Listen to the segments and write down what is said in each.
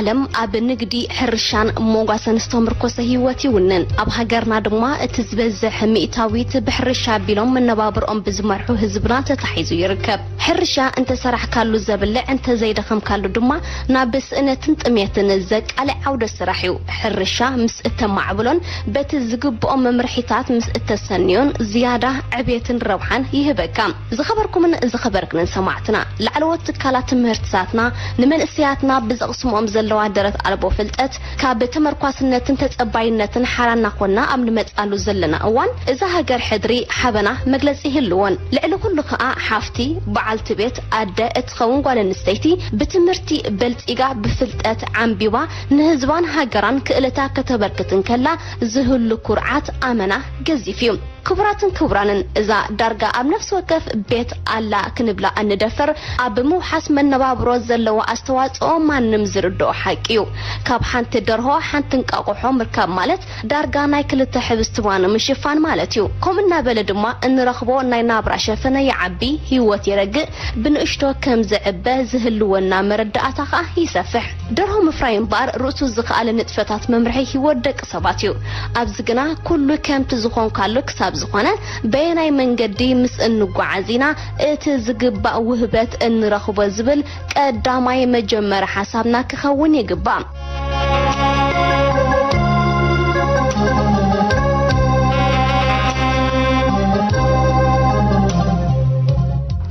ዓለም ኣብ ንግዲ፣ ሕርሻን ሞጓሰን ዝተመርኮሰ ህይወት ይውንን። ኣብ ሃገርና ድማ እቲ ዝበዝሕ ሚእታዊት ብሕርሻ ኣቢሎም መነባብርኦም ብዝመርሑ ህዝብና ተታሒዙ ይርከብ። ሕርሻ እንተሰራሕካሉ ዘብልዕ፣ እንተዘይደኸምካሉ ድማ ናብ ስእነትን ጥሜትን ዘቃልዕ ዓውደ ስራሕ እዩ። ሕርሻ ምስ እተማዕብሎን በቲ ዝግብኦ መምርሒታት ምስ እተሰንዮን ዝያዳ ዕቤትን ረብሓን ይህበካ። ዝኸበርኩምን ዝኸበርክንን ሰማዕትና፣ ላዕለዎት ትካላት ትምህርትታትና ንመንእሰያትና ብዘቕስምኦም ዘለዋ ደረት ኣልቦ ፍልጠት ካብ ተመርኳስነትን ተጸባይነትን ሓራ እናኾንና ኣብ ንመጽኣሉ ዘለና እዋን፣ እዛ ሃገር ሕድሪ ሓበና መግለጺ ይህልዎን። ልዕሊ ኩሉ ከኣ ሓፍቲ፣ በዓልቲ ቤት፣ ኣደ እትኸውን ጓል ኣንስተይቲ ብትምህርቲ በልጺጋ፣ ብፍልጠት ዓምቢባ፣ ንህዝባን ሃገራን ክእለታ ከተበርክት እንከላ ዝህሉ ኩርዓት ኣመና ገዚፍ እዩ። ክቡራትን ክቡራንን፣ እዛ ዳርጋ ኣብ ነፍሲ ወከፍ ቤት ኣላ ክንብላ እንደፍር፣ ኣብ ምውሓስ መነባብሮ ዘለዋ ኣስተዋጽኦ ማንም ዝርድኦ ሓቂ እዩ። ካብ ሓንቲ ደርሆ ሓንቲ እንቃቑሖ ምርካብ ማለት ዳርጋ ናይ ክልተ ሕብስቲ ባኒ ምሽፋን ማለት እዩ። ከምኡ እናበለ ድማ እንረኽቦ ናይ ናብራ ሸፈነ ይዓቢ፣ ህይወት የረግእ፣ ብንእሽቶ ከም ዝዕበ ዝህልወና መረዳእታ ኸኣ ይሰፍሕ። ደርሆ ምፍራይ እምበኣር ርእሱ ዝኸኣለ ንጥፈታት መምርሒ ህይወት ደቂ ሰባት እዩ። ኣብዚ ግና ኩሉ ከምቲ ዝኾንካሉ ክሳብ ዝኾነ፣ በየናይ መንገዲ ምስ እንጓዓዝ ኢና እቲ ዝግባእ ውህበት እንረኽቦ ዝብል ቀዳማይ መጀመሪ ሓሳብና ክኸውን ይግባእ።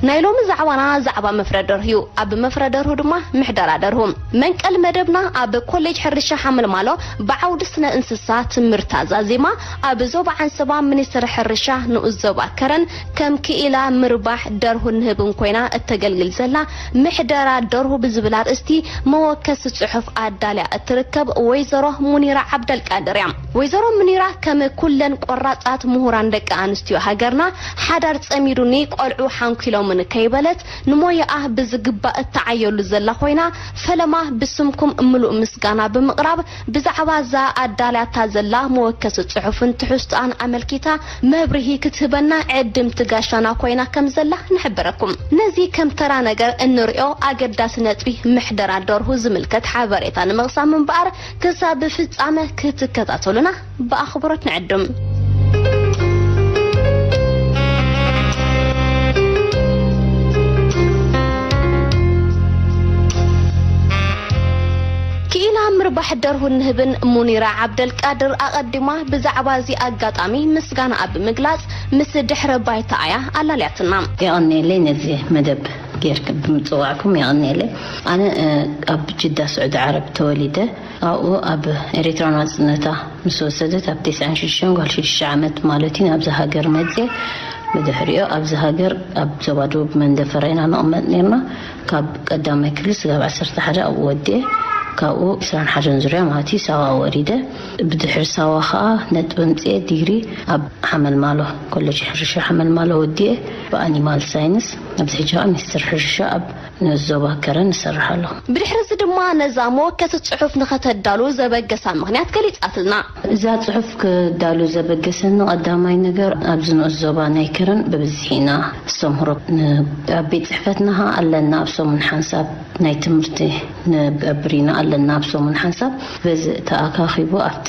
ናይ ሎሚ ዛዕባና ዛዕባ መፍረ ደርሁ እዩ። ኣብ መፍረ ደርሁ ድማ ምሕደራ ደርሁ። መንቀል መደብና ኣብ ኮሌጅ ሕርሻ ሓመልማሎ ብዓውዲ ስነ እንስሳ ትምህርታ ዛዜማ ኣብ ዞባ ዓንሰባ ሚኒስትሪ ሕርሻ ንኡስ ዞባ ከረን ከም ክኢላ ምርባሕ ደርሁን ንህብን ኮይና እተገልግል ዘላ ምሕደራ ደርሁ ብዝብል ኣርእስቲ መወከሲ ጽሑፍ ኣዳልያ እትርከብ ወይዘሮ ሙኒራ ዓብደልቃድር እያ። ወይዘሮ ሙኒራ ከም ኩለን ቆራጻት ምሁራን ደቂ ኣንስትዮ ሃገርና ሓዳር ጸሚዱኒ ቆልዑ ሓንኪሎምን ከይበለት ንሞያኣ ብዝግባእ እትዓየሉ ዘላ ኮይና፣ ፈለማ ብስምኩም ምሉእ ምስጋና ብምቕራብ ብዛዕባ እዛ ኣዳልያታ ዘላ መወከሲ ጽሑፍን ትሕዝቶኣን ኣመልኪታ መብርሂ ክትህበና ዕድምቲ ጋሻና ኮይና ከም ዘላ ንሕብረኩም። ነዚ ከም ተራ ነገር እንሪኦ ኣገዳሲ ነጥቢ ምሕደራ ደርሁ ዝምልከት ሓበሬታ ንምቕሳም እምበኣር ክሳብ ፍጻመ ክትከታተሉና ብኣኽብሮት ንዕድም። ክኢላ ምርባሕ ደርሁን ንህብን ሙኒራ ዓብደልቃድር ኣቐዲማ ብዛዕባ እዚ ኣጋጣሚ ምስጋናኣ ብምግላጽ ምስ ድሕረ ባይታኣ እያ ኣላልያትና። የቐንየለይ ነዚ መደብ ጌርክ ብምጽዋዕኩም የቐንየለይ። ኣነ ኣብ ጅዳ ስዑዲ ዓረብ ተወሊደ ኣብኡ ኣብ ኤርትራ ናጽነታ ምስ ወሰደት ኣብ ተስዓን ሽዱሽተን ጓል ሽዱሽተ ዓመት ማለት እዩ ናብዚ ሃገር መጽየ። ብድሕሪኡ ኣብዚ ሃገር ኣብ ዞባ ደቡብ መንደፈራ ኢና ንቕመጥ ነርና። ካብ ቀዳማይ ክፍሊ ስጋብ ዓሰርተ ሓደ ኣብኡ ወዲኤ ካብኡ ዕስራን ሓደን ዙርያ ማለት እዩ ሳዋ ወሪደ። ብድሕሪ ሳዋ ከዓ ነጥቢ ኣምፅኤ ዲግሪ ኣብ ሓመልማሎ ኮሌጅ ሕርሻ ሓመልማሎ ወዲኤ ብኣኒማል ሳይንስ ኣብዚ ሕጂ ከዓ ሚኒስትር ሕርሻ ኣብ ንዞባ ከረን እሰርሕ ኣለኹ። ብድሕሪ እዚ ድማ ነዛ መወከሲ ጽሑፍ ንኸተዳሉ ዘበገሳ ምኽንያት ገሊጻትልና። እዛ ጽሑፍ ክዳሉ ዘበገሰኒ ቀዳማይ ነገር ኣብዚ ንኡስ ዞባ ናይ ከረን ብብዝሒ ኢና እስተምህሮ ኣብ ቤት ጽሕፈትና ኣለና ኣብ ሰሙን ሓንሳብ ናይ ትምህርቲ ንገብር ኢና ኣለና ኣብ ሰሙን ሓንሳብ በዚ ተኣካኺቡ ኣብቲ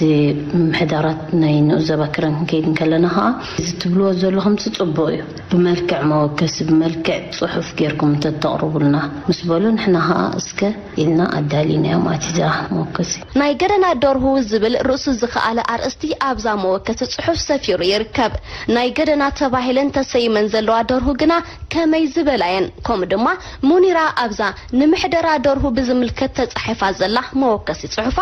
ምሕዳራት ናይ ንኡስ ዞባ ከረን ክንከይድ እንከለና ከዓ እዚ ትብልዎ ዘለኹም ጽቡቕ እዩ። ብመልክዕ መወከሲ ብመልክዕ ጽሑፍ ጌርኩም እንተተቕርቡልና ምስ በሉ ንሕና ኸኣ እስከ ኢልና ኣዳሊናዮ ማለት እዛ መወከሲ። ናይ ገደና ደርሁ ዝብል ርእሱ ዝኸኣለ ኣርእስቲ ኣብዛ መወከሲ ጽሑፍ ሰፊሩ ይርከብ። ናይ ገደና ተባሂለን ተሰይመን ዘለዋ ደርሁ ግና ከመይ ዝበላ እየን? ከምኡ ድማ ሙኒራ ኣብዛ ንምሕደራ ደርሁ ብዝምልከት ተጻሒፋ ዘላ መወከሲ ጽሑፋ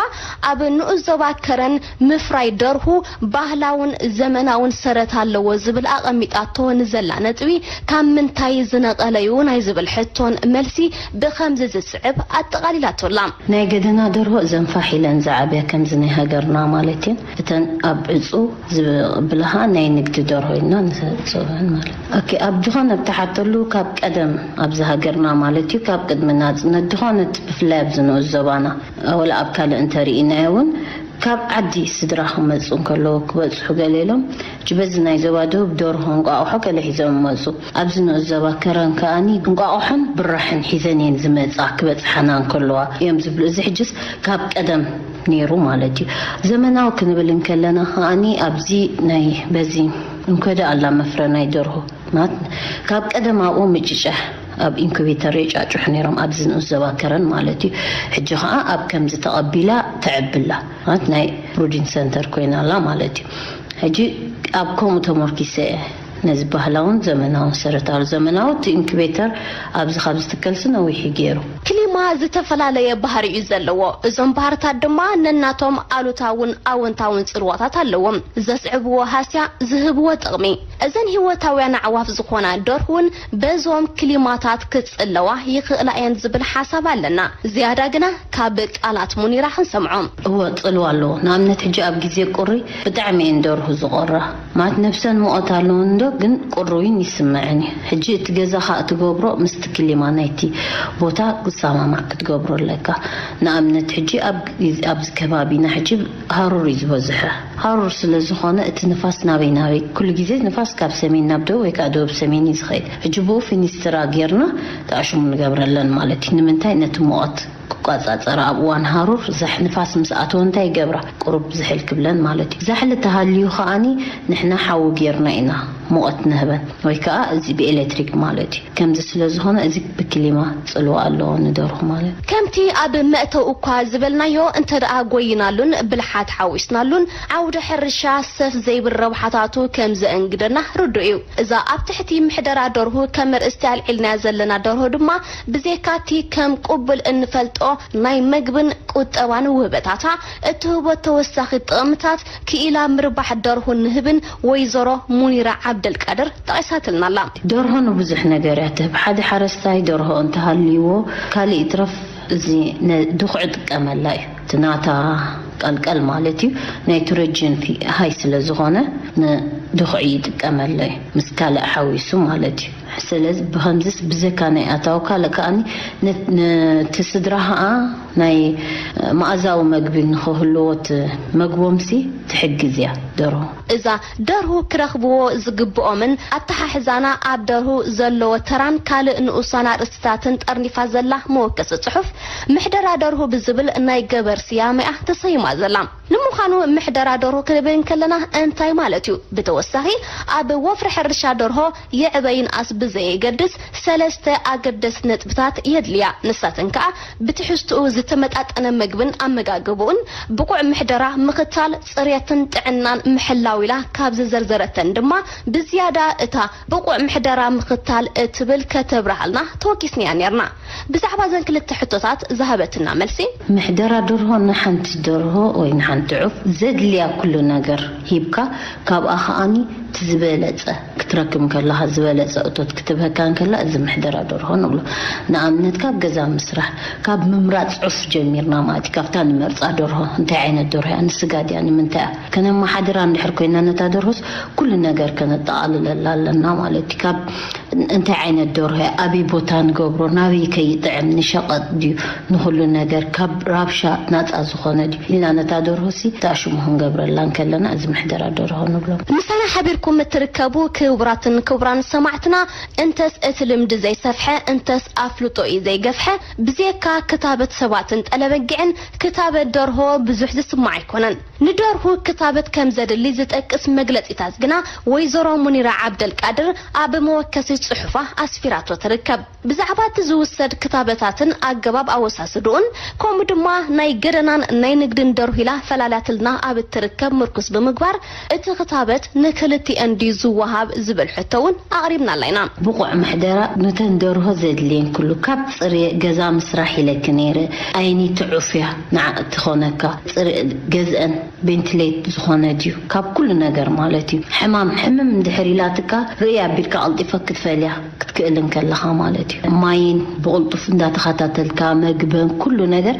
ኣብ ንኡስ ዞባ ከረን ምፍራይ ደርሁ ባህላውን ዘመናውን ሰረት ኣለዎ ዝብል ኣቐሚጣቶ ንዘላ ነጥቢ ካብ ምንታይ ዝነቐለዩ ናይ ዝብል ሕቶን መልሲ ብኸምዚ ዝስዕብ ኣጠቓሊላቶ ኣላ። ናይ ገደና ደርሆ እዘን ፋሕ ኢለን ዝዓብያ ከምዚ ናይ ሃገርና ማለት እየን። እተን ኣብ ዕፁ ዝብላኻ ናይ ንግዲ ደርሆ ኢልና ንሰብን ማለት ኦኬ። ኣብ ዝኾነ ብትሓተሉ ካብ ቀደም ኣብዚ ሃገርና ማለት እዩ ካብ ቅድሚ ናፅነት ዝኾነት ብፍላይ ኣብዚ ንኡስ ዞባና ወላ ኣብ ካልእ እንተርኢናዮ እውን ካብ ዓዲ ስድራ ክመፁ እንከለዉ ክበፅሑ ገለ ኢሎም፣ በዚ ናይ ዞባ ደቡብ ደርሆ፣ እንቋቑሖ ገለ ሒዞም ይመፁ። ኣብዚ ንኡስ ዞባ ከረን ከኣኒ እንቋቑሖን ብራሕን ሒዘን እየን ዝመፃ፣ ክበፅሓና እንከለዋ እዮም ዝብሉ። እዚ ሕጅስ ካብ ቀደም ነይሩ ማለት እዩ። ዘመናዊ ክንብል እንከለና ከኣኒ ኣብዚ ናይ በዚ እንኮደ ኣላ መፍረ ናይ ደርሆ ማለት ካብ ቀደም ኣብኡ ምጭጫሕ ኣብ ኢንኩቤተር የጫጭሑ ነይሮም፣ ኣብዚ ንኡስ ዞባ ከረን ማለት እዩ። ሕጂ ኸዓ ኣብ ከምዚ ተቐቢላ ተዕብላ ማለት ናይ ብሩዲንግ ሰንተር ኮይና ኣላ ማለት እዩ። ሕጂ ኣብ ከምኡ ተመርኪሰ እየ ነዚ ባህላውን ዘመናውን ሰረታሉ። ዘመናዊ እቲ ኢንኩቤተር ኣብዚ ካብ ዝትከልሲ ነዊሑ ገይሩ። ክሊማ ዝተፈላለየ ባህሪ እዩ ዘለዎ። እዞም ባህርታት ድማ ነናቶም ኣሉታውን ኣወንታውን ጽልዋታት ኣለዎም። ዘስዕብዎ ሃስያ፣ ዝህብዎ ጥቕሚ። እዘን ህይወታውያን ኣዕዋፍ ዝኾና ደርሁ እውን በዞም ክሊማታት ክጽለዋ ይኽእላ እየን ዝብል ሓሳብ ኣለና። ዝያዳ ግና ካብ ቃላት ሙኒራ ክንሰምዖ። እወ፣ ጽልዋ ኣለዎ። ንኣብነት ሕጂ ኣብ ግዜ ቁሪ ብጣዕሚ እየን ደርሁ ዝቆራ። ማለት ነብሰን ሙቐት ኣለወን እንዶ፣ ግን ቁሪ እውን ይስምዐን እዩ። ሕጂ እቲ ገዛኻ እትገብሮ ምስቲ ክሊማ ናይቲ ቦታ ክሰማማዕ ክትገብሮ ኣለካ። ንኣብነት ሕጂ ኣብ ግዜ፣ ኣብዚ ከባቢና ሕጂ ሃሩር እዩ ዝበዝሖ። ሃሩር ስለ ዝኾነ እቲ ንፋስ ናበይ ናበይ፣ ኩሉ ግዜ ንፋስ ካብ ሰሜን ናብ ደቡብ ወይ ከዓ ደቡብ ሰሜን እዩ ዝኸይድ። ሕጂ ብኡ ፊኒስትራ ጌርና ተኣሽሙ ንገብረለን ማለት እዩ። ንምንታይ? ነቲ ሙቐት ክቋጻጸራ። ኣብ እዋን ሃሩር ዛሕ ንፋስ ምስ ኣተወ እንታይ ይገብራ? ቁሩብ ዝሕል ክብለን ማለት እዩ። ዛሕሊ ተሃልዩ ከኣኒ ንሕና ሓዊ ጌርና ኢና ሙቐት ንህበን፣ ወይ ከኣ እዚ ብኤሌክትሪክ ማለት እዩ። ከምዚ ስለ ዝኾነ እዚ ብክሊማ ጽልዋ ኣለዎ ንደርሁ ማለት እዩ። ከምቲ ኣብ መእተዊ እኳ ዝበልናዮ፣ እንተ ደኣ ጎይናሉን ብልሓት ሓዊስናሉን፣ ዓውደ ሕርሻ ሰፍ ዘይብል ረብሓታቱ ከም ዘእንግደና ርዱእ እዩ። እዛ ኣብ ትሕቲ ምሕደራ ደርሁ ከም ኣርእስቲ ኣልዒልናያ ዘለና ደርሆ ድማ፣ ብዘይካቲ ከም ቅቡል እንፈልጦ ናይ መግብን ቁጠባን ውህበታታ፣ እትህቦ ተወሳኺ ጥቕምታት፣ ክኢላ ምርባሕ ደርሁ ንህብን ወይዘሮ ሙኒራ ዓብደልቃድር ጠቒሳትልና ኣላ። ደርሆ ንብዙሕ ነገር እያ ትህብ። ሓደ ሓረስታይ ደርሆ እንተሃልይዎ፣ ካልእ ይትረፍ፣ እዚ ነ-፣ ድኹዒ ይጥቀመላ እዩ። እቲ ናታ ቀልቀል ማለት እዩ። ናይ ትሮጅን ፊ-፣ ሃይ ስለ ዝኾነ፣ ንድኹዒ ይጥቀመላ እዩ፣ ምስ ካልእ ሓዊሱ ማለት እዩ። ስለዚ ብኸምዚስ ብዘካ ናይ ኣታዊ ካልእ ከኣኒ ነ-፣ ነቲ ስድራ ኸኣ ናይ መኣዛዊ መግቢ ንኽህልዎ እቲ መግቦምሲ ትሕግዝ እያ ደርሆ። እዛ ደርሁ ክረኽብዎ ዝግብኦምን ኣተሓሕዛና ኣብ ደርሁ ዘለዎ ተራን ካልእ ንኡሳን ኣርእስትታትን ጠርኒፋ ዘላ መወከሲ ጽሑፍ፣ ምሕደራ ደርሁ ብዝብል ናይ ገበር ስያመ እያ ተሰይማ ዘላ። ንምዃኑ ምሕደራ ደርሁ ክንብል እንከለና እንታይ ማለት እዩ? ብተወሳኺ ኣብ ወፍሪ ሕርሻ ደርሆ የዕበይን ኣስ ብዘየገድስ ሰለስተ ኣገደስቲ ነጥብታት የድልያ። ንሳተን ከኣ ብትሕዝትኡ ዝተመጣጠነ መግብን ኣመጋግብኡን፣ ብቑዕ ምሕደራ ምኽታል፣ ጽሬትን ጥዕናን ምሕላው ኢላ ካብ ዝዘርዘረተን ድማ ብዝያዳ እታ ብቑዕ ምሕደራ ምኽታል እትብል ከተብርሃልና ተወኪስናያ ነርና። ብዛዕባ እዘን ክልተ ሕቶታት ዝሃበትና መልሲ፣ ምሕደራ ደርሆ ንሓንቲ ደርሆ ወይ ንሓንቲ ዑፍ ዘድልያ ኩሉ ነገር ሂብካ፣ ካብኣ ከኣኒ እቲ ዝበለጸ ክትረክብ እንከለኻ፣ ዝበለጸ እቶት ክትብህካ እንከላ፣ እዚ ምሕደራ ደርሆ ንብሎ። ንኣብነት፣ ካብ ገዛ ምስራሕ፣ ካብ ምምራጽ ዑፍ ጀሚርና ማለት እዩ። ካብታ ንመርጻ ደርሆ፣ እንታይ ዓይነት ደርሆ እያ፣ ንስጋ ድያ፣ ንምንታይ እያ፣ ከነመሓድራ እንድሕር ኮይና ነታ ደርሆስ፣ ኩሉ ነገር ከነጠቓልለላ ኣለና ማለት እዩ። ካብ እንታይ ዓይነት ደርሆ እያ፣ ኣበይ ቦታ ንገብሮ፣ ናበይ ከይጥዕም፣ ንሸቐጥ ድዩ፣ ንኹሉ ነገር ካብ ራብሻ ናጻ ዝኾነ ድዩ ኢልና ነታ ደርሆሲ ተኣሽሙ ክንገብረላ እንከለና፣ እዚ ምሕደራ ደርሆ ንብሎ። ምሳና ሓቢርኩም እትርከቡ ክቡራትን ክቡራን ሰማዕትና፣ እንተስ እቲ ልምዲ ዘይሰፍሐ፣ እንተስ ኣፍልጦ እዩ ዘይገፍሐ፣ ብዘየካ ክታበት ሰባትን ጠለበጊዕን፣ ክታበት ደርሆ ብዙሕ ዝስማዕ ኣይኮነን። ንደርሁ ክታበት ከም ዘድሊ ዝጠቅስ መግለጺታት ግና ወይዘሮ ሙኒራ ዓብደልቃድር ኣብ መወከሲ ጽሑፋ ኣስፊራቶ ትርከብ። ብዛዕባ እቲ ዝውሰድ ክታበታትን ኣገባብ ኣወሳስድኡን፣ ከምኡ ድማ ናይ ገደናን ናይ ንግድን ደርሁ ኢላ ፈላላትልና ኣብ እትርከብ ምርኩስ ብምግባር፣ እቲ ክታበት ንክልቲኤን ድዩ ዝወሃብ ዝብል ሕቶ እውን ኣቕሪብናላ ኢና። ብቑዕ ምሕደራ ነተን ደርሆ ዘድልየን ኩሉ፣ ካብ ጽሬ ገዛ ምስራሕ ኢለኪ ነይረ። ኣይኒ ትዑፍ እያ ንዓ ትኾነካ። ጽሬ ገዝአን ቬንቲሌት ዝኾነ ድዩ፣ ካብ ኩሉ ነገር ማለት እዩ። ሕማም ሕምም እንድሕር ኢላትካ፣ ርእይ ኣቢልካ ቀልጢፈ ክትፈልያ ክትክእል እንከለኻ ማለት እዩ። ማይን ብቕልጡፍ እንዳተኸታተልካ፣ መግበን ኩሉ ነገር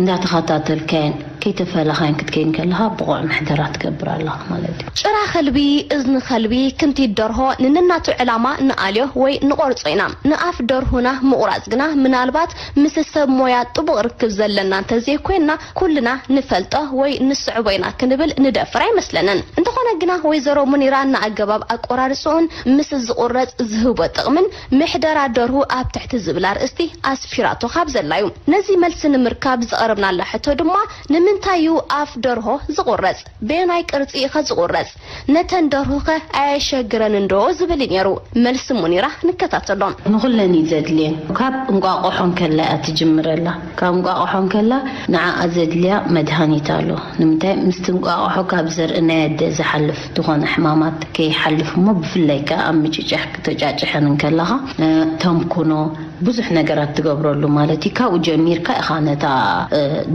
እንዳተኸታተልካየን ከይተፈለኻን ክትከይን ከለኻ ብቑዕ ምሕደራ ትገብር ኣለኻ ማለት እዩ። ጭራ ከልቢ፣ እዝኒ ከልቢ፣ ክንቲት ደርሆ ንንናቱ ዕላማ ንኣልዮ ወይ ንቖርጾ ኢና። ንኣፍ ደርሁና ምቑራጽ ግና ምናልባት ምስ ሰብ ሞያ ጥቡቕ ርክብ ዘለና እንተዘይኮይንና ኩልና ንፈልጦ ወይ ንስዕቦ ኢና ክንብል ንደፍር ኣይመስለንን። እንተኾነ ግና ወይዘሮ ሙኒራ ንኣገባብ ኣቆራርጽኡን ምስ ዝቑረጽ ዝህቦ ጥቕምን ምሕደራ ደርሁ ኣብ ትሕቲ ዝብል ኣርእስቲ ኣስፊራቶ ካብ ዘላዩ። ነዚ መልሲ ንምርካብ ዝቐረብናላ ሕቶ ድማ ንምንታይ እዩ ኣፍ ደርሆ ዝቑረጽ? በየናይ ቅርጺ ኢኸ ዝቑረጽ? ነተን ደርሁ ከ ኣየሸግረንን ዶ ዝብል እዩ ነይሩ። መልሲ ሙኒራ ንከታተሎ። ንኹለን እዩ ዘድልየን። ካብ እንቋቑሖ እንከላ እያ ትጅምረላ። ካብ እንቋቑሖ እንከላ ንዓኣ ዘድልያ መድሃኒት ኣሎ። ንምንታይ ምስቲ እንቋቑሖ ካብ ዘርኢ ናይ ኣደ ዝሓልፍ ዝኾነ ሕማማት ከይሓልፍ እሞ ብፍላይ ከኣ ኣብ ምጭጫሕ ክተጫጭሐን እንከለኻ ተምኩኖ ብዙሕ ነገራት ትገብረሉ ማለት እዩ። ካብኡ ጀሚርካ ኢኻ ነታ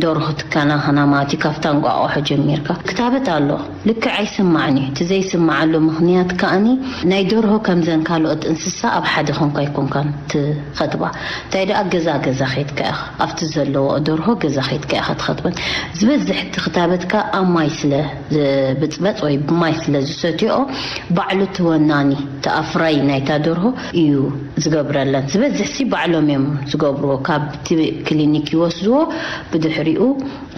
ደርሆ ትከናኸና ማለት እዩ። ካብታ እንቋቑሖ ጀሚርካ ክታበት ኣሎ። ልክዕ ኣይስማዕን እዩ። እቲ ዘይስማዓሉ ምኽንያት ከኣኒ ናይ ደርሆ ከምዘን ካልኦት እንስሳ ኣብ ሓደ ኮንካ ኣይኮንካን ትኸጥባ። እንታይ ደኣ ገዛ ገዛ ኸይድካ ኢኻ ኣብቲ ዘለዎኦ ደርሆ ገዛ ኸይድካ ኢኻ ትኸጥበን። ዝበዝሕ እቲ ክታበትካ ኣብ ማይ ስለ ዝብጽበጽ ወይ ብማይ ስለ ዝሰትይኦ ባዕሉ እቲ ወናኒ እቲ ኣፍራይ ናይታ ደርሆ እዩ ዝገብረለን። ዝበዝሕሲ ባዕሎም እዮም ዝገብርዎ። ካብቲ ክሊኒክ ይወስድዎ፣ ብድሕሪኡ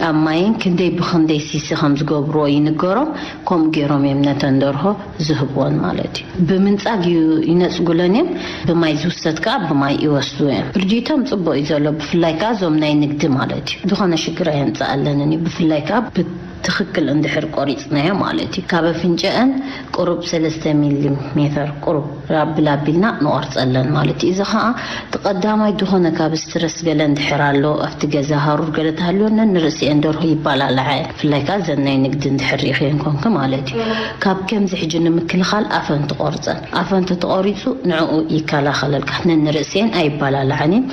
ኣብ ማይን ክንደይ ብኽንደይ ሲሲ ከም ዝገብርዎ ይንገሮም። ከምኡ ገይሮም እዮም ነተን ደርሆ ዝህብወን ማለት እዩ። ብምንጻግ ይነጽጉለን እዮም። ብማይ ዝውሰድ ከኣ ብማይ ይወስዱ እዮም። ፍርጅቶም ጽቡቕ እዩ ዘሎ፣ ብፍላይ ከኣ እዞም ናይ ንግዲ ማለት እዩ። ዝኾነ ሽግር ኣየምጽኣለንን እዩ። ብፍላይ ከኣ ብትኽክል እንድሕር ቆሪጽናዮ ማለት እዩ። ካብ ኣፍንጨአን ቁሩብ ሰለስተ ሚሊ ሜተር ቁሩብ ራብል ኣቢልና ንቆርጸለን ማለት እዩ። እዚ ከኣ እቲ ቀዳማይ ዝኾነ ካብ ስትረስ ገለ እንድሕር ኣሎ ኣብቲ ገዛ ሃሩር ገለ ተሃልወነን ንርእሲኤን ደርሆ ይባላልዓ እየን። ብፍላይ ከኣ እዘን ናይ ንግዲ እንድሕር ርኢኽየን ኮንኪ ማለት እዩ። ካብ ከምዚ ሕጂ ንምክልኻል ኣፈን ትቆርጸን። ኣፈን ተተቆሪጹ ንዕኡ ይከላኸለልካ። ነንርእሲኤን ኣይባላልዓን እየን።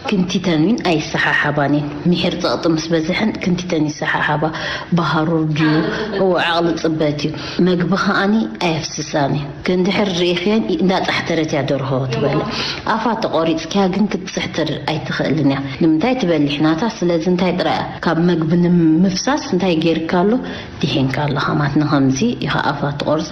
ክንቲተን እውን ኣይሰሓሓባን እየን። ምሒር ጸቕጢ ምስ በዝሐን ክንቲተን ይሰሓሓባ። ብሃሩር ድዩ? እዎ ዓቕሊ ጽበት እዩ። መግቢ ከኣኒ ኣየፍስሳን እየን። ክንድሕር ርኢኽየን እንዳጻሕተረት እያ ደርሆ ትበልዕ። ኣፋ ተቖሪጽክያ ግን ክትጽሕትር ኣይትኽእልን እያ። ንምንታይ ትበልሕ ናታ? ስለዚ እንታይ ጥራይ እያ? ካብ መግቢ ንምፍሳስ እንታይ ገይርካ ኣሎ? ድሒንካ ኣለኻ ማለት ንኸምዚ ኢኻ ኣፋ ትቖርጸ።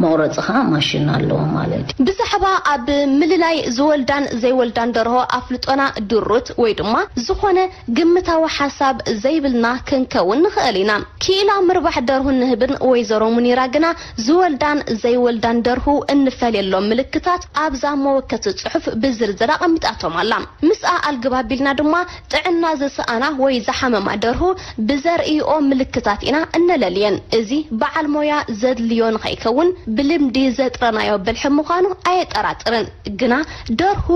መቑረጺ ኸኣ ማሽን ኣለዎ ማለት እዩ። ብዛዕባ ኣብ ምልላይ ዝወልዳን ዘይወልዳን ደርሆ ኣፍልጦና ድሩት ወይ ድማ ዝኾነ ግምታዊ ሓሳብ ዘይብልና ክንከውን ንኽእል ኢና። ክኢላ ምርባሕ ደርሁን ንህብን ወይዘሮ ሙኒራ ግና ዝወልዳን ዘይወልዳን ደርሁ እንፈልየሎም ምልክታት ኣብዛ መወከሲ ጽሑፍ ብዝርዝር ኣቐሚጣቶም ኣላ። ምስኣ ኣልግብ ኣቢልና ድማ ጥዕና ዝሰኣና ወይ ዝሓመማ ደርሁ ብዘርእይኦ ምልክታት ኢና እነለልየን። እዚ በዓል ሞያ ዘድልዮ ንኸይከውን ብልምዲ ዘጥረናዮ ብልሒ ምዃኑ ኣየጠራጥርን። ግና ደርሁ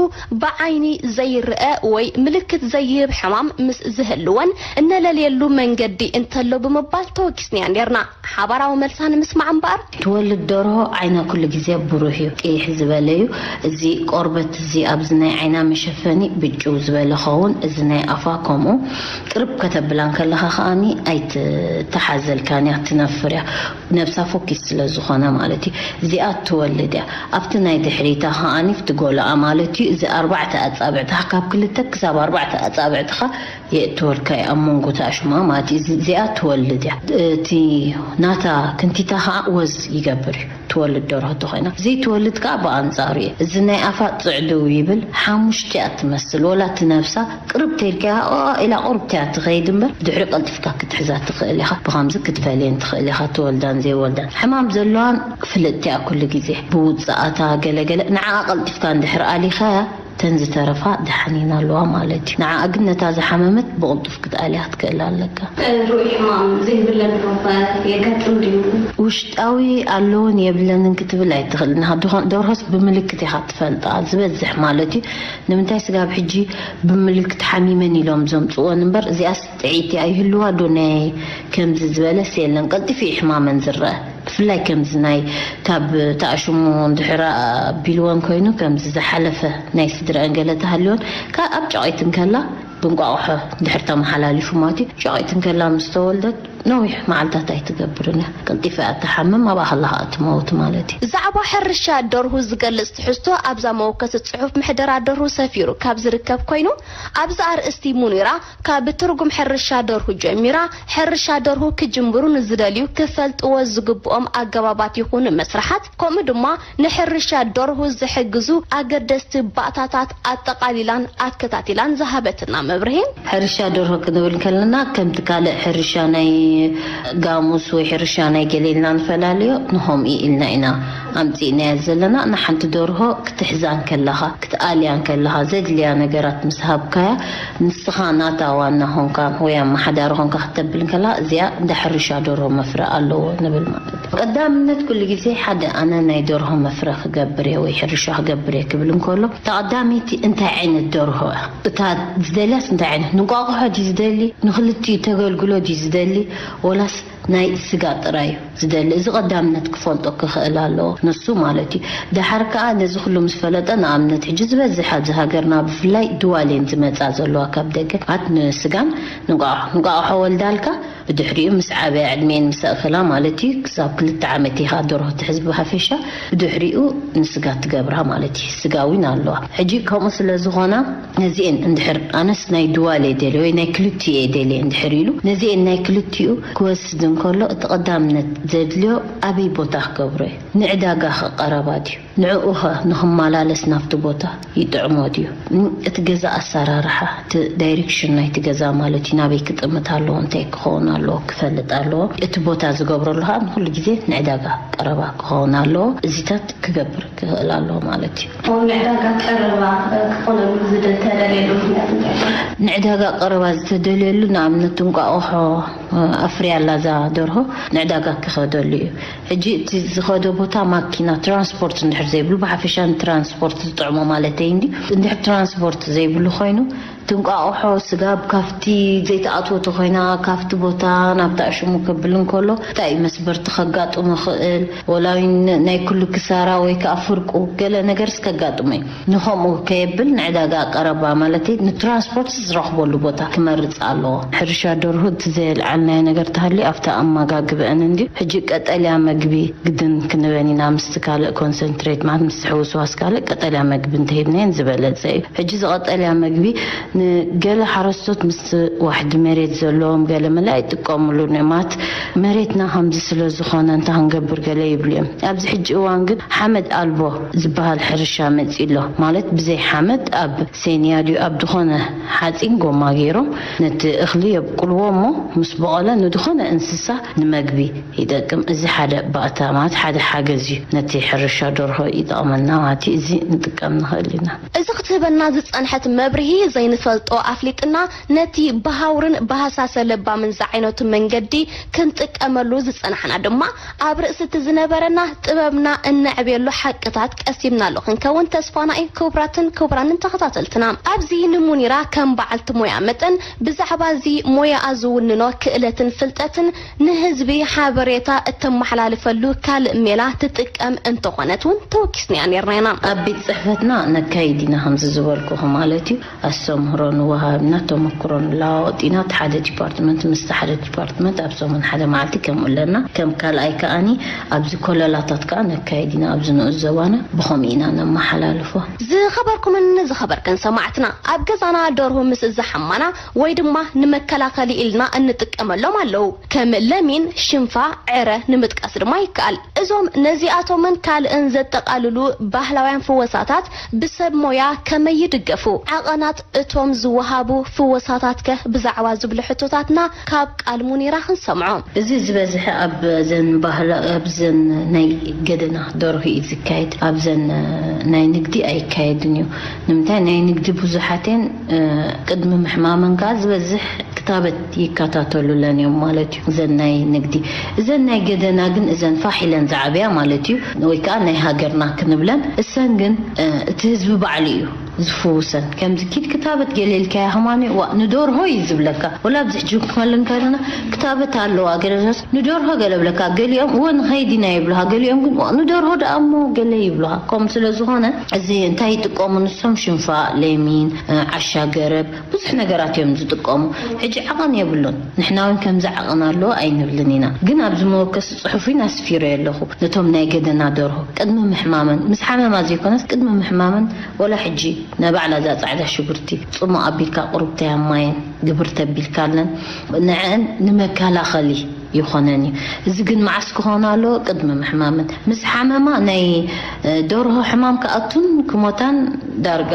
ብዓይኒ ዘይረኣ ወይ ምልክት ዘይህብ ሕማም ምስ ዝህልወን እነለልየሉ መንገዲ እንተሎ ብምባል ተወኪስናያ ነይርና። ሓባራዊ መልሳ ንምስማዕ እምበኣር። ትወልድ ደርሆ ዓይና ኩሉ ግዜ ብሩህ እዩ፣ ቅይሕ ዝበለ እዩ። እዚ ቆርበት እዚ ኣብዚ ናይ ዓይና መሸፈኒ ብጭው ዝበለ ኸውን፣ እዚ ናይ ኣፋ ከምኡ። ቅርብ ከተብላ እንከለኻ ከኣኒ ኣይትተሓዘልካን እያ፣ ትነፍር እያ። ነብሳ ፎኪስ ስለ ዝኾነ ማለት እዩ። እዚኣ ትወልድ እያ። ኣብቲ ናይ ድሕሪታ ከኣኒ ኣብቲ ጎሎኣ ማለት እዩ። እዚ ኣርባዕተ ኣጻብዕትኻ ካብ ክልተ ክሳብ ኣርባዕተ ኣጻብዕትኻ የእትወልካ እዩ ኣብ መንጎ እቲ ኣሽማ ማለት እዩ። እዚ- እዚኣ ትወልድ እያ። እቲ ናታ ክንቲታ ከዓ ወዝ ይገብር እዩ። ትወልድ ደርሆ ተኾይና ዘይትወልድ ከዓ ብኣንጻሩ እየ። እዚ ናይ ኣፋ ጽዕድው ይብል። ሓሙሽተ እያ ትመስል። ወላ እቲ ነብሳ ቅርብ ተይልካ ኢላ ቁርብ እያ ትኸይድ እምበር ድሕሪ ቀልጢፍካ ክትሕዛ ትኽእል ኢኻ። ብኸምዚ ክትፈልየን ትኽእል ኢኻ። ትወልዳን ዘይወልዳን ሕማም ዘለዋን ፍልጥቲ እያ ኩሉ ግዜ ብውፅኣታ ገለገለ። ንዓ ቀልጢፍካ እንድሕር ኣሊኻያ ተን ዝተረፋ ደሓኒን ኣለዋ ማለት እዩ። ንዓኣ ግን ነታ ዝሓመመት ብቕልጡፍ ክትኣልያ ክትክእል ኣለካ። ርኡይ ሕማም ዘይብለን ዶ የጋጥም ድዩ? ውሽጣዊ ኣለውን የብለንን ክትብል ኣይትኽእል። ንኻ ድኾን ደርሆስ ብምልክት ኢኻ ትፈልጣ ዝበዝሕ ማለት እዩ። ንምንታይ ስጋብ ሕጂ ብምልክት ሓሚመን ኢሎም ዘምፅወን እምበር እዚኣስ ጥዒቲ ኣይህልዋ ዶ ናይ ከምዚ ዝበለስ የለን። ቀልጢፉ እዩ ሕማመን ዝረአ። ብፍላይ ከምዚ ናይ ካብ ተኣሽሙ እንድሕር ኣቢልወን ኮይኑ ከምዚ ዝሓለፈ ናይ ስድረአን ገለ ተሃልዮን ካብ ኣብ ጨቒት እንከላ ብእንቋቑሖ እንድሕር ተመሓላሊፉ ማለት እዩ። ጨቒት እንከላ ምስ ተወልደት ነዊሕ መዓልታት ኣይትገብርን እያ። ቀልጢፋ እያ ትሓምም፣ ኣብኣ ከላ ከኣ ትመውት ማለት እዩ። ዛዕባ ሕርሻ ደርሁ ዝገልጽ ትሕዝቶ ኣብዛ መወከሲ ጽሑፍ ምሕደራ ደርሁ ሰፊሩ ካብ ዝርከብ ኮይኑ፣ ኣብዚ ኣርእስቲ ሙኒራ ካብ ትርጉም ሕርሻ ደርሁ ጀሚራ፣ ሕርሻ ደርሁ ክጅምሩ ንዝደልዩ ክፈልጥዎ ዝግብኦም ኣገባባት ይኹኑ መስርሓት፣ ከምኡ ድማ ንሕርሻ ደርሁ ዝሕግዙ ኣገደስቲ ባእታታት ኣጠቓሊላን ኣከታቲላን ዝሃበትና መብርሂ። ሕርሻ ደርሆ ክንብል ከለና ከምቲ ካልእ ሕርሻ ናይ ጋሙስ ወይ ሕርሻ ናይ ገሌልና ንፈላለዮ ንኸምኡ ኢልና ኢና ኣምጺእናያ ዘለና። ንሓንቲ ደርሆ ክትሕዛን ከለኻ ክትኣልያን ከለኻ ዘድልያ ነገራት ምስ ሃብካያ ንስኻ ናታ ዋና ኾንካ ወይ ኣመሓዳሪ ኾንካ ክተብል ከላ እዚኣ እንዳ ሕርሻ ደርሆ መፍረ ኣለዎ ንብል ማለት እዩ። ቀዳምነት ኩሉ ግዜ ሓደ ኣነ ናይ ደርሆ መፍረ ክገብር እየ ወይ ሕርሻ ክገብር እየ ክብል እንከሎ እታ ቀዳመይቲ እንታይ ዓይነት ደርሆ እያ? እታ ዝደልያስ እንታይ ዓይነት ንቋቑሖ ድዩ ዝደሊ? ንክልቲኡ ተገልግሎ ድዩ ዝደሊ? ወላስ ናይ ስጋ ጥራይ እዩ ዝደሊ? እዚ ቀዳምነት ክፈልጦ ክኽእል ኣለዎ ንሱ ማለት እዩ። ደሓር ከኣ ነዚ ኩሉ ምስ ፈለጠ ንኣብነት ሕጂ ዝበዝሕ ኣብዚ ሃገርና ብፍላይ ድዋሌን ዝመጻ ዘለዋ ካብ ደገ ኣት ንስጋን ንቋቑሖ ንቋቑሖ ወልዳልካ ብድሕሪኡ ምስ ዓበያ ዕድሜን ምስ ኣእከላ ማለት እዩ ክሳብ ክልተ ዓመት ኢኻ ደርሆ ትሕዝ ብሓፈሻ ብድሕሪኡ ንስጋ ትገብራ ማለት እዩ። ስጋ እውን ኣለዋ። ሕጂ ከምኡ ስለ ዝኾና ነዚኤን እንድሕር ኣነስ ናይ ድዋል እየ ደልየ ወይ ናይ ክልቲኡ እየ ደልየ እንድሕር ኢሉ ነዚኤን ናይ ክልቲኡ ክወስድ እንከሎ እቲ ቀዳምነት ዘድልዮ ኣበይ ቦታ ክገብሮ እዩ? ንዕዳጋ ኸ ቀረባ ድዩ? ንዕኡ ኸ ንኽመላለስ ናብቲ ቦታ ይጥዕሞ ድዩ? እቲ ገዛ ኣሰራርሓ እቲ ዳይሬክሽን ናይቲ ገዛ ማለት እዩ ናበይ ክጥምት ኣለዎ እንታይ ክኸውን ኣለዎ ክፈልጥ ኣለዎ። እቲ ቦታ ዝገብረሉ ኸዓ ንኩሉ ግዜ ንዕዳጋ ቀረባ ክኸውን ኣለዎ። እዚታት ክገብር ክኽእል ኣለዎ ማለት እዩ። ንዕዳጋ ቀረባ ክኾነሉ ዝተደልየሉ ምክንያት እንታይ? ንዕዳጋ ቀረባ ዝተደልየሉ ንኣብነት እንቋቑሖ ኣፍርያ ኣላ እዛ ደርሆ ንዕዳጋ ክኸደሉ እዩ። ሕጂ እቲ ዝኸዶ ቦታ ማኪና ትራንስፖርት እንድሕር ዘይብሉ ብሓፈሻ ንትራንስፖርት ዝጥዕሞ ማለተይ እንዲ እንድሕር ትራንስፖርት ዘይብሉ ኮይኑ ትንቋቑሖ ስጋብ ካብቲ ዘይተኣትወ ተኾይና ካብቲ ቦታ ናብቲ ኣሽሙ ከብል እንከሎ እንታይ እዩ መስበርቲ ከጋጥሞ ይኽእል ወላ እውን ናይ ኩሉ ክሳራ ወይ ከዓ ፍርቁ ገለ ነገርስ ከጋጥሞ እዩ። ንኸምኡ ከየብል ንዕዳጋ ቀረባ ማለት ንትራንስፖርት ዝረኽበሉ ቦታ ክመርፅ ኣለዎ። ሕርሻ ደርሁ እቲ ዘየልዓልናዮ ነገር ተሃልዩ ኣብቲ ኣመጋግበአን እንድዩ። ሕጂ ቀጠልያ መግቢ ግድን ክንበን ኢና ምስቲ ካልእ ኮንሰንትሬት ማለት ምስቲ ሕውስዋስ ካልእ ቀጠልያ መግቢ እንተሂብናየን ዝበለፀ እዩ። ሕጂ እዚ ቀጠልያ መግቢ ንገለ ሓረስቶት ምስቲ ዋሕዲ መሬት ዘለዎም ገለ መለ ኣይጥቀምሉን እዮም። ማለት መሬትና ከምዚ ስለ ዝኾነ እንታይ ክንገብር ገለ ይብሉ እዮም። ኣብዚ ሕጂ እዋን ግን ሓመድ ኣልቦ ዝበሃል ሕርሻ መፂ ኣሎ። ማለት ብዘይ ሓመድ ኣብ ሴንያ ድዩ ኣብ ዝኾነ ሓፂን ጎማ ገይሮም ነቲ እኽሊ የብቁልዎ እሞ ምስ በቐለ ንድኾነ እንስሳ ንመግቢ ይጠቅም። እዚ ሓደ ባእታ ማለት ሓደ ሓገዝ እዩ። ነቲ ሕርሻ ደርሆ ይጠቕመና ማለት እዩ። እዚ ንጥቀም ንኽእል ኢና። እዚ ክትህበና ዝፀንሐት መብርሂ ዘይንፈልጦ ኣፍሊጥና ነቲ ብሃውርን ብሃሳሰ ለባምን ዝዓይነቱ መንገዲ ክንጥቀመሉ ዝፀናሕና ድማ ኣብ ርእሲ እቲ ዝነበረና ጥበብና እነዕብየሉ ሓቅታት ቀሲምናሉ ክንከውን ተስፋና እዩ። ክቡራትን ክቡራንን ተኸታተልትና፣ ኣብዚ ንሙኒራ ከም በዓልቲ ሞያ መጠን ብዛዕባ እዚ ሞያኣ ዝውንኖ ክእለትን ፍልጠትን ንህዝቢ ሓበሬታ እተመሓላልፈሉ ካልእ ሜላ ትጥቀም እንተኾነት እውን ተወኪስናያ ነርና ኢና። ኣብ ቤት ጽሕፈትና ነካይድ ኢና ከምዚ ዝበልኩኹ ማለት እዩ። ኣስተምህሮ ንወሃብ ኢና፣ ተመክሮ ንለዋወጥ ኢና። እቲ ሓደ ዲፓርትመንት ምስቲ ሓደ ዲፓርትመንት ኣብ ሰሙን ሓደ መዓልቲ ከምኡ ኣለና። ከም ካልኣይ ከኣኒ ኣብዚ ኮለላታት ከኣ ነካይድ ኢና፣ ኣብዚ ንኡስ ዞባና ብኸምኡ ኢና ነመሓላልፎ። ዝኸበርኩምን ዝኸበርክን ሰማዕትና፣ ኣብ ገዛና ደርሁ ምስ ዝሓማና ወይ ድማ ንመከላኸሊ ኢልና እንጥቀመሎም ኣለዉ። ከም ለሚን፣ ሽንፋ፣ ዕረ ንምጥቃስ ድማ ይከኣል። እዞም ነዚኣቶምን ካልእን ዘጠቓልሉ ባህላውያን ፍወሳታት ብሰብ ሞያ ከመይ ይድገፉ? ዓቐናት እቶም ዝወሃቡ ፍወሳታትከ ብዛዕባ ዝብሉ ሕቶታትና ካብ ቃል ሙኒራ ክንሰምዖ። እዚ ዝበዝሐ ኣብ ዘን ባህላ ኣብ ዘን ናይ ገደና ደርሁ እዩ ዝካየድ፣ ኣብ ዘን ናይ ንግዲ ኣይካየድን እዩ። ንምንታይ ናይ ንግዲ ብዙሓት እየን፣ እ፣ ቅድሚ ምሕማመን ከኣ ዝበዝሕ ክታበት ይከታተሉለን እዮም ማለት እዩ። እዘን ናይ ንግዲ፣ እዘን ናይ ገደና ግን እዘን ፋሕ ኢለን ዝዓብያ ማለት እዩ፣ ወይ ከኣ ናይ ሃገርና ክንብለን። እሰን ግን፣ እ፣ እቲ ህዝቢ ባዕሉ እዩ ዝፍውሰን። ከምዚ ኪድ ክታበት ገለ ኢልካያ ከማኒ፣ ዋ፣ ንደርሆ እዩ ዝብለካ። ወላ ኣብዚ ሕጂ ክንከል እንከለና ክታበት ኣለዋ። ገለ ንደርሆ ገለ ብለካ፣ ገሊኦም እወ ንኸይድ ኢና ይብሉኻ፣ ገሊኦም ግን ዋ ንደርሆ ደኣ እሞ ገለ ይብሉኻ። ከምኡ ስለ ዝኾነ እዚ እንታይ ይጥቀሙ ንሶም? ሽንፋ፣ ሌሚን፣ እ፣ ዓሻ ገረብ፣ ብዙሕ ነገራት እዮም ዝጥቀሙ። ሕጂ ዓቐን የብሉን። ንሕና እውን ከምዚ ዓቐን ኣለዎ ኣይንብልን ኢና። ግን ኣብዚ መወከሲ ጽሑፍ እውን ኣስፊረ ኣለኹ። ነቶም ናይ ገደና ደርሆ ቅድሚ ምሕማመን፣ ምስ ሓመማ ዘይኮነስ ቅድሚ ምሕማመን፣ ወላ ሕጂ ነባዕላ እዛ ጻዕዳ ሽጉርቲ ጽሙቕ ኣቢልካ ቁሩብ ተያማየን ግብር ተቢልካለን ንዐን ንመከላኸሊ ይኾነን እዩ። እዚ ግን መዓስ ክኾን ኣለዎ? ቅድሚ ምሕማመን። ምስ ሓመማ ናይ፣ እ፣ ደርሆ ሕማም ክኣቱን ክሞታን ዳርጋ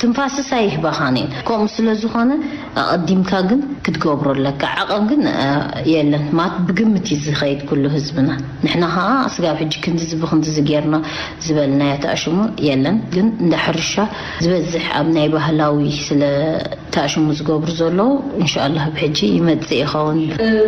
ትንፋስስ ኣይህባኻን እየን። ከምኡ ስለ ዝኾነ ኣቐዲምካ ግን ክትገብሮ ኣለካ። ዓቐን ግን፣ እ፣ የለን። ማት ብግምት እዩ ዝኸይድ ኩሉ ህዝብና። ንሕና ኸዓ ስጋብ ሕጂ ክንድዚ ብክንድዚ ጌርና ዝበልናዮ ተኣሽሙ የለን። ግን እንዳ ሕርሻ ዝበዝሕ ኣብ ናይ ባህላዊ ስለ ተኣሽሙ ዝገብሩ ዘለዉ፣ እንሻኣላህ ብሕጂ ይመጽእ ይኸውን።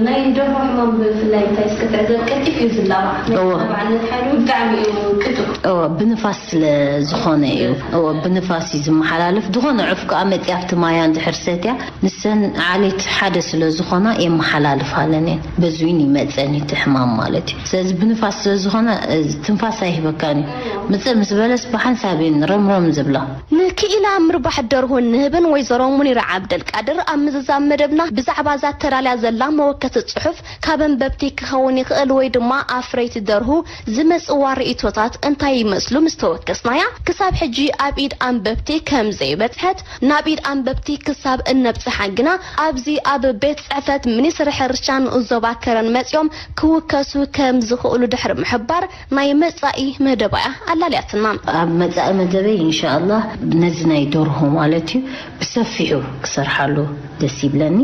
ናይ ደርሆ ሕማም ብፍላይ እንታይ እስከ ትዕዘብ ቀልጢፍ እዩ ዝላባዕ። ናይ እወ። ተባዕነት ሓይሉ ብጣዕሚ እዩ ቅጡዕ። እወ፣ ብንፋስ ስለ ዝኾነ እዩ። እወ፣ ብንፋስ እዩ ዝመሓላለፍ። ዝኾነ ዑፍ ከኣ መጽያ ኣብቲ ማያ እንድሕር ሰትያ፣ ንሰን ዓሌት ሓደ ስለ ዝኾና የመሓላልፋለን እየን። በዚ እውን ይመጸን እዩ እቲ ሕማም ማለት እዩ። ስለዚ ብንፋስ ስለ ዝኾነ፣ እ፣ ትንፋስ ኣይህበካን እዩ። ምጽእ ምስ በለስ ብሓንሳብ እየን ረምረም ዝብላ። ንክኢላ ምርባሕ ደርሁን ንህብን ወይዘሮ ሙኒራ ዓብደልቃድር ኣብ ምዝዛም መደብና ብዛዕባ እዛ ተዳልያ ዘላ መወከሲ ጽሑፍ ካብ ኣንበብቲ ክኸውን ይኽእል ወይ ድማ ኣፍረይቲ ደርሁ ዝመጽዋ ርእይቶታት እንታይ ይመስሉ ምስ ተወከስናያ፣ ክሳብ ሕጂ ኣብ ኢድ ኣንበብቲ ከም ዘይበጽሐት፣ ናብ ኢድ ኣንበብቲ ክሳብ እነብጽሓ ግና ኣብዚ ኣብ ቤት ጽሕፈት ሚኒስትሪ ሕርሻን ዞባ ከረን መጺኦም ክውከሱ ከም ዝኽእሉ ድሕሪ ምሕባር፣ ናይ መጻኢ መደባያ ኣላልያትና። ኣብ መጻኢ መደበይ ኢንሻኣላህ ነዚ ናይ ደርሆ ማለት እዩ ብሰፊሑ ክሰርሓሉ ደስ ይብለኒ፣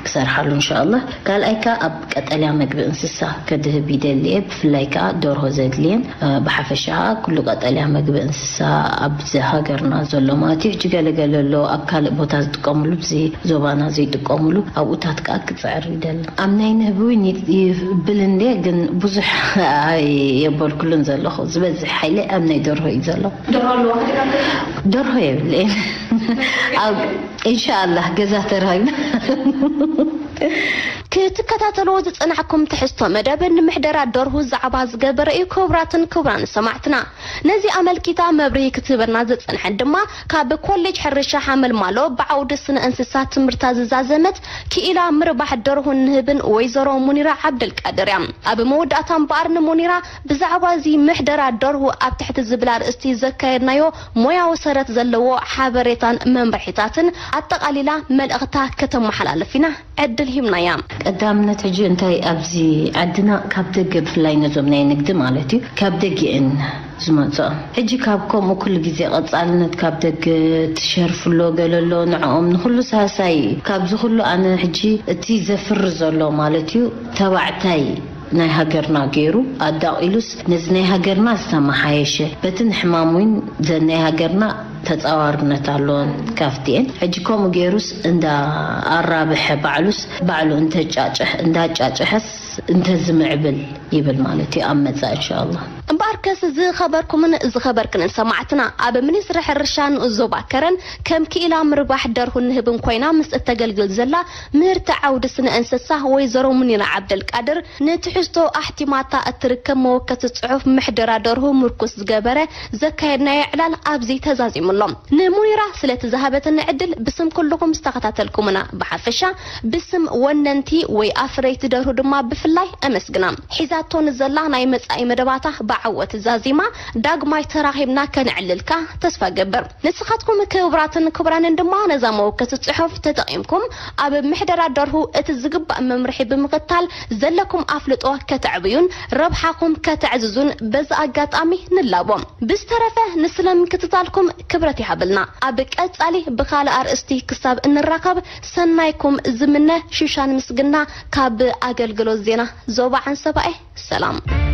ክሰርሓሉ እንሻኣላህ። ካልኣይ ከኣ ኣብ ቀጠልያ መግቢ እንስሳ ከድህብ ይደሊ እየ። ብፍላይ ከኣ ደርሆ ዘድልየን፣ እ፣ ብሓፈሻ ከኣ ኩሉ ቀጠልያ መግቢ እንስሳ ኣብዚ ሃገርና ዘሎ ማለት እዩ። ሕጂ ገለ ገለ ኣሎ ኣብ ካልእ ቦታ ዝጥቀምሉ፣ ኣብዚ ዞባና ዘይጥቀምሉ፣ ኣብኡታት ከኣ ክጽዕር ይደሊ። ኣብ ናይ ንህቢ እውን ይ-፣ ይብል እንድየ፣ ግን ብዙሕ ኣየበልኩሉን ዘለኹ። ዝበዝሕ ሓይለይ ኣብ ናይ ደርሆ እዩ ዘሎ። ደርሆ ኣለዋ? ደርሆ የብለይን። ኣብ ኢንሻኣላህ ገዛ ተራሂብና። ክትከታተልዎ ዝጸናሕኩም ትሕዝቶ መደብ ንምሕደራ ደርሁ ዛዕባ ዝገበረ እዩ። ክቡራትን ክቡራን ሰማዕትና፣ ነዚ ኣመልኪታ መብርሂ ክትህበና ዝጸንሐት ድማ ካብ ኮሌጅ ሕርሻ ሓመልማሎ ብዓውዲ ስነ እንስሳት ትምህርታ ዝዛዘመት ክኢላ ምርባሕ ደርሁን ንህብን ወይዘሮ ሙኒራ ዓብደልቃድር እያ። ኣብ መወዳእታ እምበኣር ንሙኒራ ብዛዕባ እዚ ምሕደራ ደርሁ ኣብ ትሕቲ ዝብል ኣርእስቲ ዘካየድናዮ ሞያዊ ሰረት ዘለዎ ሓበሬታን መምርሒታትን ኣጠቓሊላ መልእኽታ ከተመሓላልፍ ኢና ዕድል ሂብናያ። ቀዳምነት ሕጂ እንታይ ኣብዚ ዓድና ካብ ደገ ብፍላይ ነዞም ናይ ንግዲ ማለት እዩ ካብ ደገ እየን ዝመፅኦም። ሕጂ ካብ ከምኡ ኩሉ ግዜ ቀፃልነት ካብ ደገ ትሸርፍ ኣሎ ገለ ኣሎ ንዕኦም ንኩሉ ሳሳይ እዩ። ካብዚ ኩሉ ኣነ ሕጂ እቲ ዘፍሪ ዘሎ ማለት እዩ ተባዕታይ ናይ ሃገርና ገይሩ ኣዳቒሉስ ነዚ ናይ ሃገርና ዝተመሓየሸ በቲ ንሕማም እውን ዘን ናይ ሃገርና ተጻዋርነት ኣለዎን ካፍቲኤን ሕጂ ከምኡ ገይሩስ እንዳ ኣራብሐ ባዕሉስ ባዕሉ እንተጫጭሕ እንዳጫጭሐስ እንተዝምዕብል ይብል ማለት እዩ ኣብ መጻኢ እንሻኣላ። እምበኣርከስ ዝኸበርኩምን ዝኸበርክንን ሰማዕትና፣ ኣብ ሚኒስትሪ ሕርሻ ንኡስ ዞባ ከረን ከም ክኢላ ምርባሕ ደርሁን ንህብን ኮይና ምስ እተገልግል ዘላ ምህርቲ ዓውዲ ስነ እንስሳ ወይዘሮ ሙኒራ ዓብደልቃድር ንትሕዝቶ ኣሕቲማታ እትርከብ መወከሲ ጽሑፍ ምሕደራ ደርሁ ምርኩስ ዝገበረ ዘካየድናዮ ዕላል ኣብዚ ተዛዚሙ ኣሎ። ንሙኒራ ስለቲ ዝሃበትና ዕድል ብስም ኩልኹም ዝተኸታተልኩምና ብሓፈሻ፣ ብስም ወነንቲ ወይ ኣፍረይቲ ደርሁ ድማ ብፍላይ ኣመስግና። ሒዛቶ ንዘላ ናይ መጻኢ መደባታ ብዓወት ዛዚማ ዳግማይ ተራኺብና ከነዕልልካ ተስፋ ገብር። ንስኻትኩም ክቡራትን ክቡራንን ድማ ነዛ መወከሲ ጽሑፍ ተጠቒምኩም ኣብ ምሕደራ ደርሁ እቲ ዝግባእ መምርሒ ብምኽታል ዘለኩም ኣፍልጦ ከተዕብዩን ረብሓኹም ከተዕዝዙን በዚ ኣጋጣሚ ንላቦ። ብዝተረፈ ንስለ ምክትታልኩም ክብረት ይሃበልና። ኣብ ቀጻሊ ብኻልእ ኣርእስቲ ክሳብ እንራኸብ ሰናይኩም ዝምነ ሹሻን ምስግና ካብ ኣገልግሎት ዜና ዞባ ዓንሰባኤ። ሰላም።